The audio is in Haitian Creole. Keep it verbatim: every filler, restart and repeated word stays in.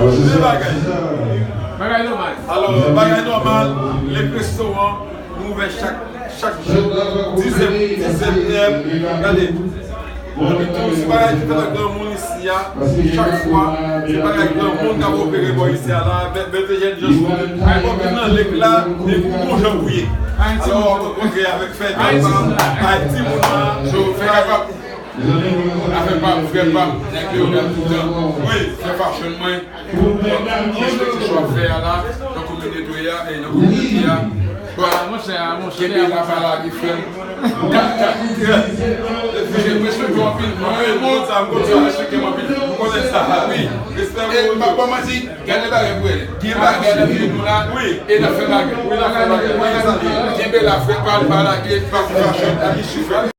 Men bagay. Bagay nòmal. Alò, bagay nòmal, lè restoran, nou ouvè chak, chak jou, dizè, dizè, gade. Epi tou, se bagay ki fèt ak granmoun isi a, chak fwa, se bagay granmoun k ap opere bò isi a la, bèl, bèl te jèn jan sou, ay, bon, vin nan lèk la, epi bon jan pou ye. Alò, w ap rankontre avèk fè gapa, ay, timoun nan, so, fè gapa. Afè pa m, frè pa m, nèg Leonel toutan. Wi, fè fashion mwen. Respekte chwa w fè a la, nan kominote a, e nan kominote a. Bon, kenbe la, pa lage, frè m. Mwen respekte w anpil, mwen renmen w, mwen respekte w anpil. Wi. E, pa, pa manti, gade bagay pou wè. Gen bagay nan vi nou la, e n ap fè bagay. Kenbe la, frè, pa, pa lage, pa fè fashion, pa fè fashion.